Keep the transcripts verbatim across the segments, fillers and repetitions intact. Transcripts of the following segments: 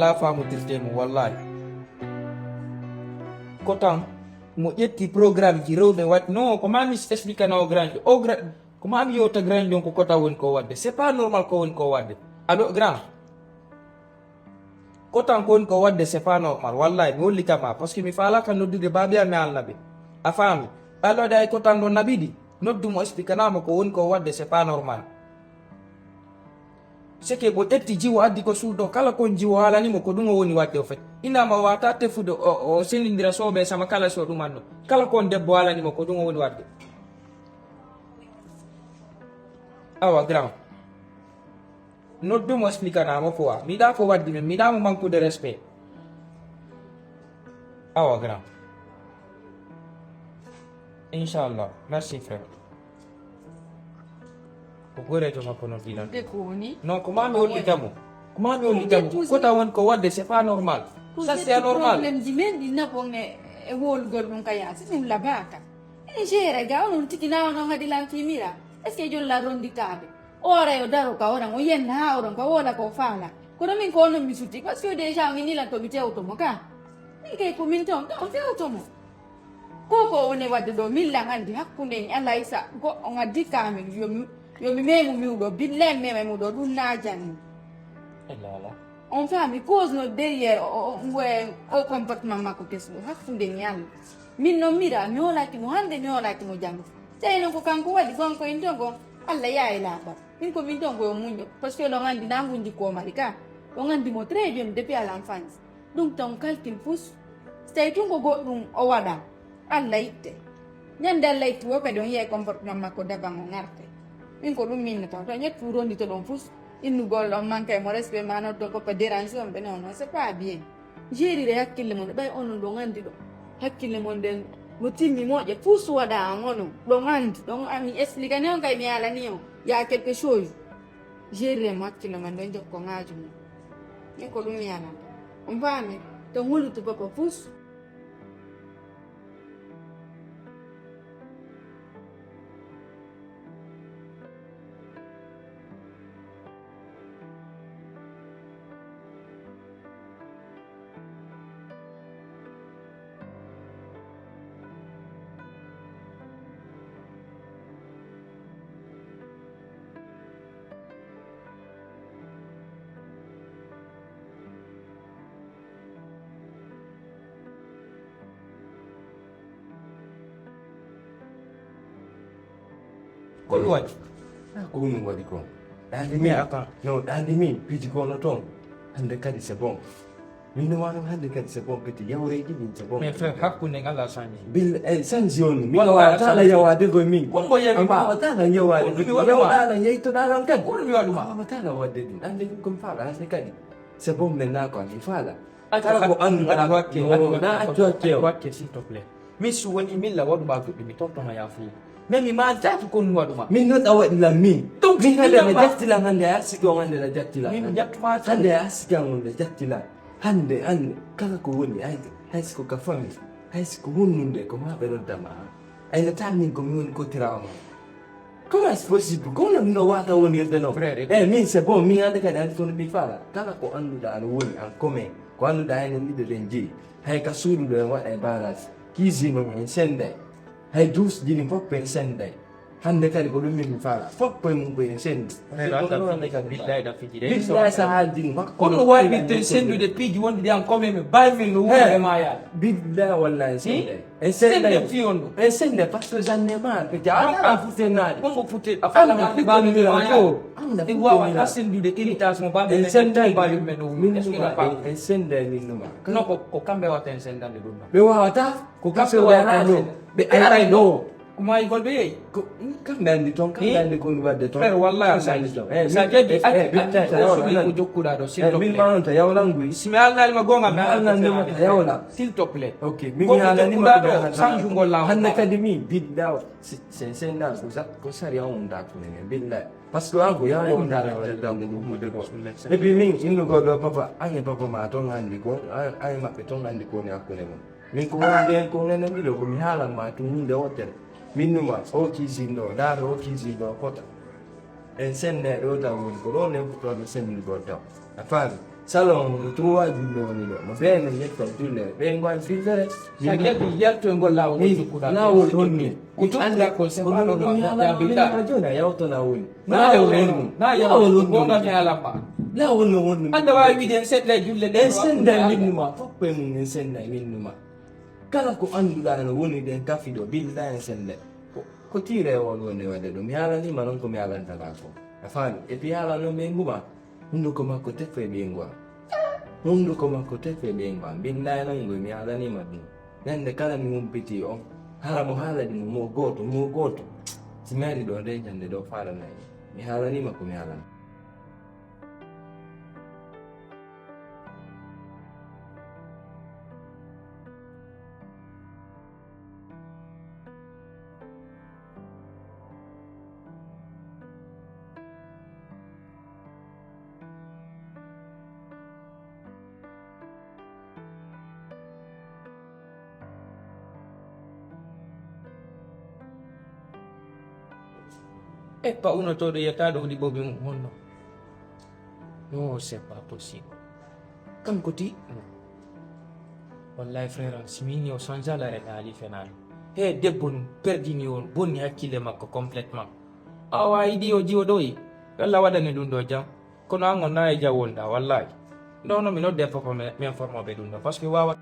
La faamodirte mo, wallahi. Ko tan mo ƴetti programme ji rewɓe waɗi. Non, ko mami expliquer na o grand. O grand, ko mami yewta grand on ko kota woni ko waɗde. C'est pas normal ko woni ko waɗde. Allo, grand. Kota ko woni ko waɗde, c'est pas normal. Wallahi, mi hollitama. Parce que mi faalaka noddude baabi am e alnabi. A faami? Allo, ɗa e kota ɗo naɓiɗi. Noddu mo, expliquer na mo ko woni ko waɗde, c'est pas normal. C'est que mo ƴetti jiwo addi ko suudo, kala kon jiwo haalani mo ko ɗum o woni waɗde o fait. Inama wata tefude o, o sendindira soɓe sama kala so ɗumanno. Kala kon debbo haalani mo ko ɗum o woni waɗde. Awa grand. Noddu mo expliquer na mo quoi. Mi yiɗa ko waɗde men, mi yiɗa mo manque de respect. Awa grand. Inchallah. Merci frère. Ko goreejo makko noon ɗinan. De ko woni? Non, ko mami hollita mo. Ko mami hollita mo. Ko kota woni ko waɗde, c'est pas normal. Ça c'est anormal. Problème ji men ɗi nafon e, e wolgol ɗum ka yaasi ɗum labaka. E géré ga onon tigi na onon haɗi lan fimira. Est-ce que jon la ronditaɓe? Ora yo daro ka oran o yenna ha oran ka wola ko fala. Kono min ko onon mi suti parce que déjà on ini lan to mi tewto mo ka. Min kay ko min ton ka o tewto mo. Ko ko woni waɗde ɗo, min lan anndi hakkunde en alaa e sago on addi ka amen, yo mi, yo mi meemu miwɗo, billaahi mi meemay miwɗo, ɗum na janni. Ella wala. On faami cause no derrière o, o, o, o comportement makko keso ɗo, hakkunde en e Allah. Min noon mira, mi hoolaaki mo hannde, mi hoolaaki mo janngo. Tawi noon ko kanko waɗi, gon ko en ton gon, Allah yaay laaɓal. Min ko min ton ko yo muñño, parce que ɗon anndi na ngunji ko mari ka. Ɗon anndi mo très bien depuis à l'enfance. Ɗum tan calcul pus. So tawi tun ko goɗɗum o waɗa, Allah itte. Ñande Allah itti wo kadi on yi'ay comportement makko daban o ngarte. Min ko ɗum min nata. To ñettu rondito ɗon fus, innugol ɗon manque mo respect ma noddo ko pa dérange on ɓe non, non, c'est pas bien. Gérire hakkille mon, ɓay onon ɗon anndi ɗo. Hakkille mon ɗen no timmi moƴƴa, fus waɗa an onon. Ɗon anndi, ɗon ami explique ni on kay mi alani on. Il y a quelque chose. Gérire mo hakkille mon ɗon jokko ngaaju mon. Min ko ɗum mi alanta. On faami? To ngolutu papa fus. Ko ɗum waɗi? Ah, ko ɗum waɗi ko. Ɗaande min, mais attends, non, ɗaande min, piiji ko no toon. Hannde kadi c'est bon. Min no wano hannde kadi c'est bon, kadi yawreeji min c'est bon. Mais frère, hakkunde ngal a sanji. Bil, eh, sanji on. Min wawata ala yawaade ko min. Kombo yami ma. Wawata ala yawaade. Ko ɗum mi waɗi ma. Yawɗa ala yeytoɗa lan kadi. Ko ɗum mi waɗi ma. Wawata ala waɗde ɗum. Hannde min ko mi faala hannde kadi. C'est bon, maintenant quoi, mi faala. Kala ko annduɗa, accu hakke, no, accu na hakke, accu hakke o. Accu hakke, s'il te plaît. Min si woni min la waɗuma goɗɗum, mi tontoma yaafuya. Mais mi mantaaki ko mi waɗuma. Min noon a waɗi lan min. Donc, min hannde na jatti lan, hannde a sigi on hannde na jatti lan. Min mi jattuma tan. Hannde a sigi on hannde jatti lan. Hannde, hannde, kala ko woni, hay, hay si ko ka famille, hay si ko hunnunde, ko ma ɓe noddama. Ay no tan min ko mi woni ko tirawo ma. Comment c'est possible? Ko no, no wata wonirde noon? Frère, eh, min c'est bon, min hannde kadi hannde kono mi faala. Kala ko annduɗa ano woni en commun, ko annduɗa enen ɗiɗo ɗen jeyi. Hay ka suudu ɗo en waɗa e barrage. Cuisine on en senday. Hay douche ji ɗin fof en senday. Hannde kadi ko ɗum min mi faala. Fof koye mum ko en sendi. Frère, ko ɗum hannde kadi billahi ɗa fijiri. Billahi sa haaldi ɗum. Kono wawi ɓitte sendude piiji wonɗi ɗi en commun, mi bawi min no wuuri e ma yaade. Billahi wallahi en senday. En sennde fiyon ɗum. En sennde par ce que j'en ai marre. Ɓe jaɓata futenaaɗe. Kongo fute a fala ma baɓe men ma yaade. Ɗi wawa ka senndude héritage mo baɓe men. En sennday min ɗuma. Est-ce que ɗum paam? En sennday min ɗuma. Kono ko, ko kamɓe wata en senndande ɗum ɗon. Ɓe wawata. Ko kamɓe wawata ɗo. Ɓe aray ɗo. Ko maayigol ɓe yehi. Ko kamɓe anndi toon, kamɓe anndi ko mi waɗde toon. Frère, wallahi a sañi. Eh, sa ƴetti accu, accu ko jokkuɗa ɗo, s'il te plaît. Min ma on ta yawlangu. Si mi alnanima goonga, mi alnanima ta yawla. S'il te plaît. Ok, min mi alnanima ko ɗo. Sanjugol laawol. Hannde kadi mi bidda o. Si, si, si, na, ko sa, ko sariya on da ko ne, billahi. Parce que an ko yawo on da, da, da, da, da, da, da. Et puis min, innugol ɗo papa, an e papa ma toon anndi ko, an, an e maɓɓe toon anndi ko woni hakkunde mon. Min ko wonde en ko nenen ɗiɗo, ko mi haalan ma tun huunde wottere. Min numa, o cuisine ɗo, ndaar o cuisine ɗo fota. En sennde ɗo taw woni ko ɗo nden fotooɓe sennugol taw. A faami? Salon trois julle woni ɗo. Mo ɓe men yetta julle. Ɓe ngon fillere. Sa ƴetti yaltoygol laawol. Laawol honno? Ko annda ko se ɗum mi haala a jona yawtana woni. Na yawtana. Na yawtana. Gonga mi haala ma. Laawol no woni. Anda waawi wiide en senda julle ɗe. En senda minnuma. Fof koye mum en senda minnuma. Kala ko annduɗaa no woni ɗen kafi ɗo, billahi en senda. Ko, ko tiire on woni waɗde ɗum. Mi haalanima noon ko mi haalantata ko. A faami? E pi haala noon ɓe nguma. Hunnduko makko teffe ɓeyngu am. Hunnduko makko teffe ɓeyngu am. Billahi noon ngoy mi haalanima ɗum. Ñande kala mi humpiti on, hara mo haalani mo mo gooto, mo gooto. Si mi ari ɗo nde ñande ɗo faalana en. Mi haalanima ko mi haalana. E pa uno todo ya ta ɗo ɗi ɓoɓe mum honno? Non, c'est pas possible. Kanko ti? Wallahi frère am, si mi yini o change la rek ali fenal. He debbo ɗum perdini on bonni hakkille makko complètement. Awa idi o jiwo ɗoyi. Yalla waɗani ɗum ɗo jam. Kono an on na e jam wonɗa wallahi. Ɗo no mi nodde fof mi informe ɓe ɗum ɗo parce que wawa.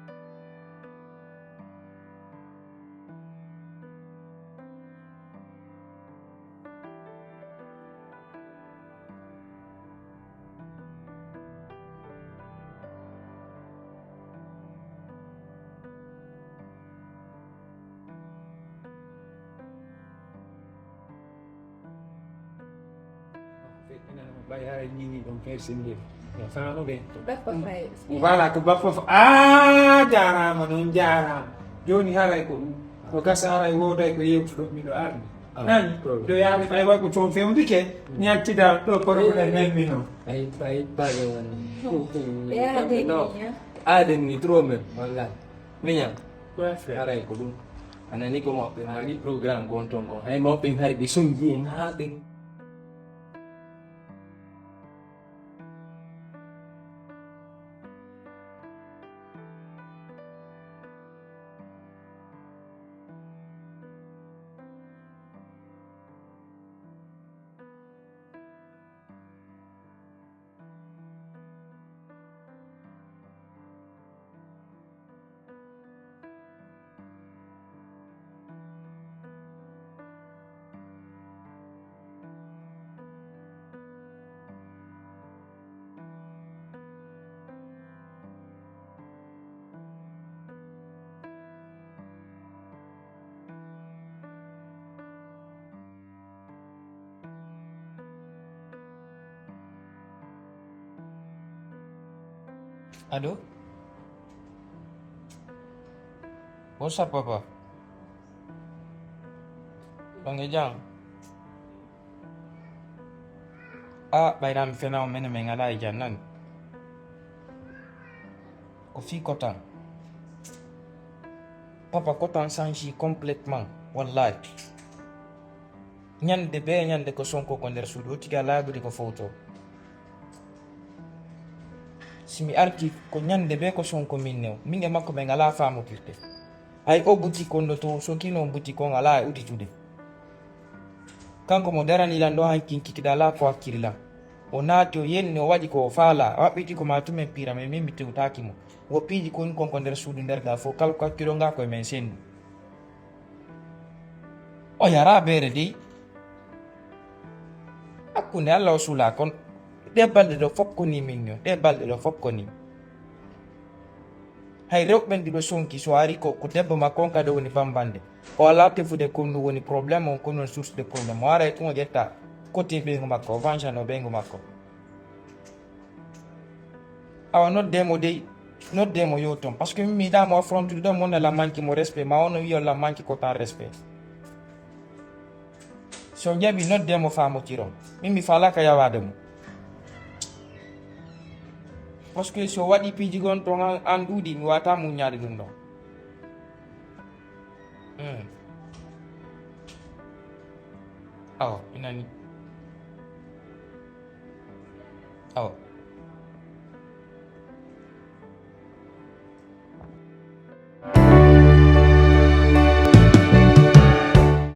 Ɓay hara ñiiñi ɗum fersinde. No faano ɓe. Bappa Faye. Voilà, ko bappa fa-, ah, jaaraama noon, jaaraama. Jooni haray ko ɗum. Ko gasa haray wooday ko yewtuɗo miɗo arde. Ah, nani? Ɗo yaade fay way ko toon fewndike. Ñattida ɗo problème men mi noon. Ay, ay, baɗe woni. Yaade no. Aden ni trop même. Wallahi. Miñam. Haray ko ɗum. A nani ko mawɓe mari programme gon ton kon. Hay mawɓe mari ɓe sonji en haa ɓe. Allo? Bonsoir, papa. Ɓange jam? Ah, ɓayra mi fena on mene men ala e jam nan. Ko fii kotan. Papa, kotan sanji complètement, wallahi. Ñande bee ñande ko Sonko ko nder suudu, o tigi alaa ɓuri ko fowto. Si mi arti ko ñande bee ko Sonko min new, min e makko ɓe ngalaa faamotirde. Hay o buti kon ɗo to, so kino buti kon alaa e uditude. Kanko mo darani lan ɗo hankin kikida alaa ko hakkiri lan. O naati, o yenni, o waɗi ko o faala, o haɓɓiti ko ma tumen piira, mais min mi tewtaaki mo. Wo piiji kon, kon ko nder suudu nder ga fof, kala ko hakkiro nga ko e men sendu. O yara beere dey. Hakkunde Allah o suula kon. Ɗe balɗe ɗo fof ko ni min yo, ɗe balɗe ɗo fof ko ni. Hay rewɓe ɓen ɗiɗo sonki so ari ko, ko debbo makko on kadi woni bambande. O alaa tefude ko ɗum woni problème on, ko ɗum source de problème. O ara e tun o ƴetta côté ɓeyngu makko, o vengea no ɓeyngu makko. Awa nodde mo dey, nodde mo yo ton. Parce que min mi yiɗaa mo affrontude ɗon, mo nala manque mo respect, ma ono wiya la manque ko tan respect. So jaɓi nodde mo faamotiron. Min mi faalaaka yawaade mo. Parce que so waɗi piiji gon ton an, an ɗuuɗi, mi wata muññaade ɗum ɗon. Hmm. Awa, inani. Awa.